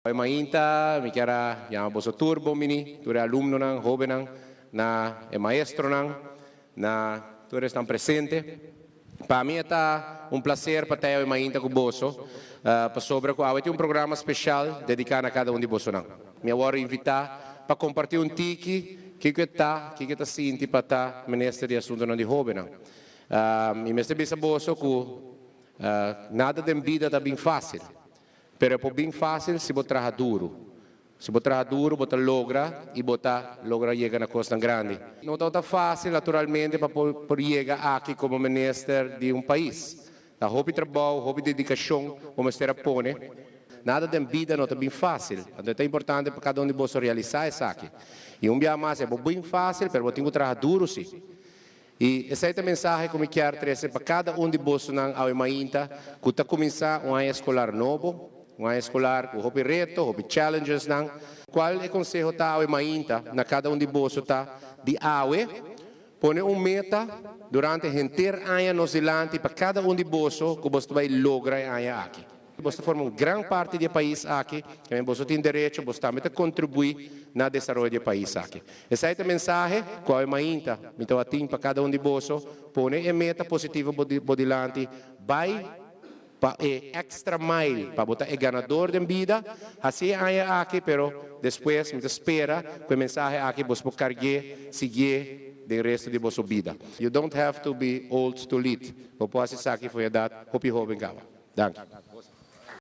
Awe mainta mi kier a yama boso tur bon bini, tur e alumnonan, hobennan, na e maestronan, na tur esnan presente. Pa mi e ta un placer pa ta awe mainta cu boso, pasobra cu awe tin un programa special dedica na cada un di bosonan. Mi a worde invita pa comparti un tiki kico e ta, kico e ta sinti pa ta Minister di Asuntonan di Hobennan. Mi mester bisa boso cu nada den bida ta bin facil. Pero e por bin fásil si bo traha duru. Si bo traha duru bo ta logra i bo ta logra yega na kosnan grandi. No tabata fásil naturalmente pa por yega aki komo minister di un pais. Ta hopi trabou, hopi dedikashon bo mester a pone. Nada den bida no ta bin fásil. Anto e ta importante pa kada un di boso realisá esaki. I un biaha mas e por bin fásil pero bo tin ku traha duru si. I esei ta e mensahe ku mi kier trese pa kada un di bosonan awe mainta ku ta kuminsá un aña eskolar nobo, un aña eskolar ku hopi reto, hopi challengesnan. Kual e konseho ta awe mainta na kada un di boso ta di awe pone un meta durante henter aña nos dilanti pa kada un di boso ku boso ta bai logra e aña aki. Boso ta forma un gran parti di e pais aki, tambe boso tin derecho, boso tambe ta kontribuí na desaroyo di e pais aki. Esei ta e mensahe ku awe mainta mi tabatin pa kada un di boso, pone e meta positivo bo dilanti, bai pa e extra mile pa bo ta e ganador den bida, hasi e aña aki, pero despues mi ta spera ku e mensahe aki boso por karg'é, siguié den resto di boso bida. You don't have to be old to lead, bo por hasi esaki for e edat hopi hoben kaba. Danki.